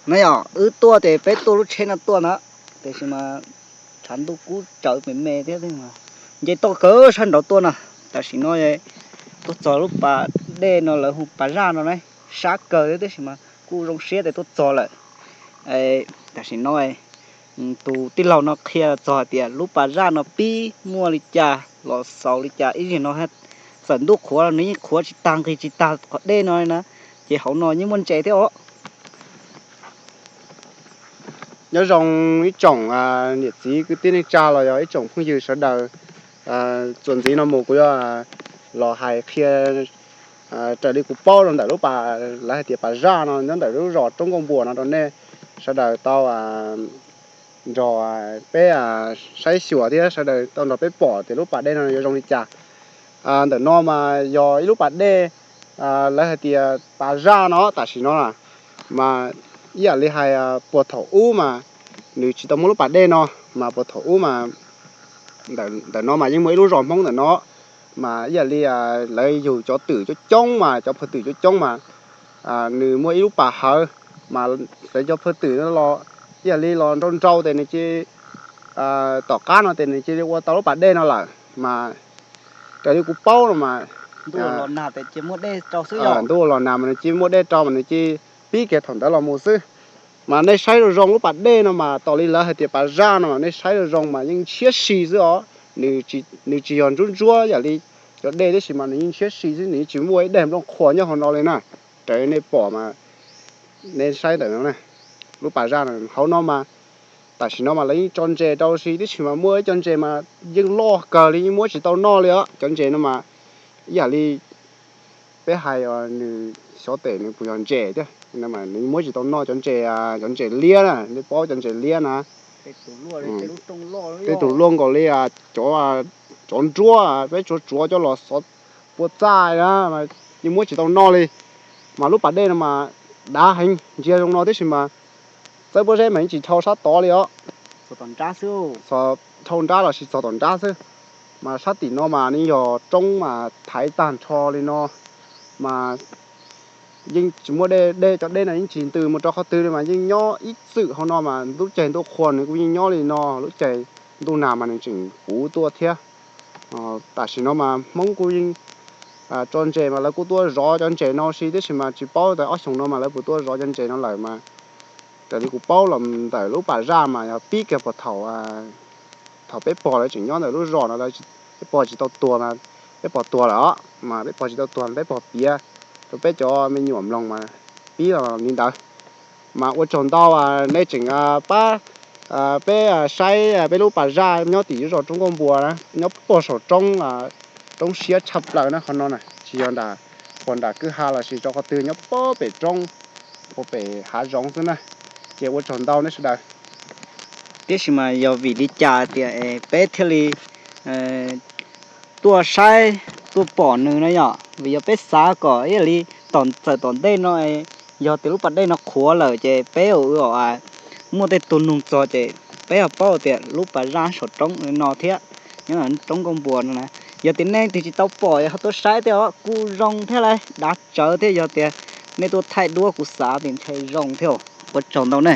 No yog wb tuaj ces peb tuaj lub tsheb no tuaj na, tiam sis mas tshav ntuj kub tsawv me me thiab, nce toj kawg sab nraud tuaj no. Tam sim no tuaj txog lub pas dej no lawv hu pas zaj no na, sab kawg thiab tiam sis mas kuj zoo siab tias tuaj txog lawm. Tam sim no tus tij laug no qhia txog hais tias lub pas zaj no pib muaj li cas los xaus li cas ib zig no, txawm ntuj qhuav los nws yeej qhuav tsis tag nqis tsis tag qhov dej no li na, ces hauv no yeej muaj ntses thiab os. Nyob zoo ib tsoom niam txiv kwv tij neej tsa los yog ib tsoom phooj ywg sawv daws. Txuas ntxiv no mus kuv yuav los hais qhia raws li kuv paub rau ntawm lub pas, lawv hais tias pas zaj no nyob ntawm lub zos Roob Nkauj Npua no rau nej sawv daws tau nrog peb saib xyuas thiab sawv daws tau nrog peb pom tias lub pas dej no yuav zoo li cas. Ntawm no mas yog ib lub pas dej, lawv hais tias pas zaj no tam sim no na, mas ib yam li hais puag thaum ub mas nws tsis tau muaj lub pas dej no, mas puag thaum ub mas ntawm no mas yeej muaj ib lub zos Hmoob ntawm no, mas ib yam li lawv yug cov twm coob coob mas cov phaj twm coob coob mas nws muaj ib lub pas hawv, mas lawv cov phaj twm no los ib yam li los nrau nrau tes nws cia, tom qab no tes nws cia li ua tau lub pas dej no lawm. Mas raws li kuv paub no mas ntuj los nag mas nws cia muaj dej rau mas nws cia pib kiag thaum ntawd los mus xwb. Mas nej saib zoo zoo lub pas dej no mas tos li lawv hais tias pas zaj no mas nej saib zoo zoo mas yeej ntshiab si xwb os. Nws tsis yog ntsuab ntsuab yam li cov dej tab sis mas nws yeej ntshiab si xwb, nws yeej tsis muaj ib daim nplooj qhuav nyob hauv no li na. Raws li nej pom mas nej saib ntawm no, lub pas zaj no hauv no mas tam sim no mas lawv yeej tso ntses rau si tab sis mas muaj ib co ntses mas yeej loj kawg li yeej muab tsis tau noj li os. Cov ntses no mas ib yam li peb hais nws xyov tes nws puas yog ntses thiab, nws muab tsis tau noj cov ntses, cov ntses liab na, nej paub cov ntses liab na. Tej tus luaj nkaus li cov nruab peb tsuav tsuav coj los xov pua txaj na, yeej muab tsis tau noj li. Mas lub pas dej no mas dav heev ntsia zoo no tab sis mas txawb pob zeb mas yeej tsis dhau sab tod li os. Dhau nrab los sis txog tom nrab xwb. Mas sab tim no mas nws yog roob mas thaiv tag nrho li no, mas yeej tsis muaj dej, cov dej no yeej tsis ntws mus rau qhov twg li mas yeej nyob ib txwm hauv no mas lub caij ntuj qhua nws kuj yeej nyob li no, lub caij ntuj nag mas nws tseem puv tuaj thiab. Tam sim no mas Hmoob kuj yeej tso ntses mas lawv kuj tuaj zov cov ntses no si tab sis mas tsis paub tias ob xyoos no mas lawv puas tuaj zov cov ntses no lawm mas raws li kuv paub los ntawm lub pas zaj mas yog pib kiag puag thaum, thaum peb pog lawv tseem nyob ntawm lub zos no, peb pog tsis tau tuag, peb pog tuag lawm os mas peb pog tsis tau tuag peb pog piav rau peb cov me nyuam mloog mas pib los li ntawd. Mas ua tsaug ntau nej tseem pab peb saib peb lub pas zaj nyob tim lub zos Roob Nkauj Npua na, nyob puag saum roob, roob siab tshaj plaws na qhov no na, tsis yog nram, puag nram kwj ha los sis rau qhov twg, nyob puag pem roob, puag pem hav zoov xwb na. Ces ua tsaug ntau nej sawv daws. Tiam sis mas yog vim li cas tias peb thiaj li tuaj saib tuaj pom nws na yom? Vim yog peb xav kom ib yam li txawm tom ntej no yog tias lub pas dej no qhuav lawm ces peb ua muaj tej tug nug txog ces peb ho paub tias lub pas zaj saum roob no thiab, nyob Roob Nkauj Npua no na. Yog tias nej leej twg tsis tau pom ho tuaj saib thiab os, kuj zoo thiab lauj, dav tsawv thiab. Yog tias nej tuaj thaij duab kuv xav tias ntshai zoo thiab. Ua tsaug ntau ne.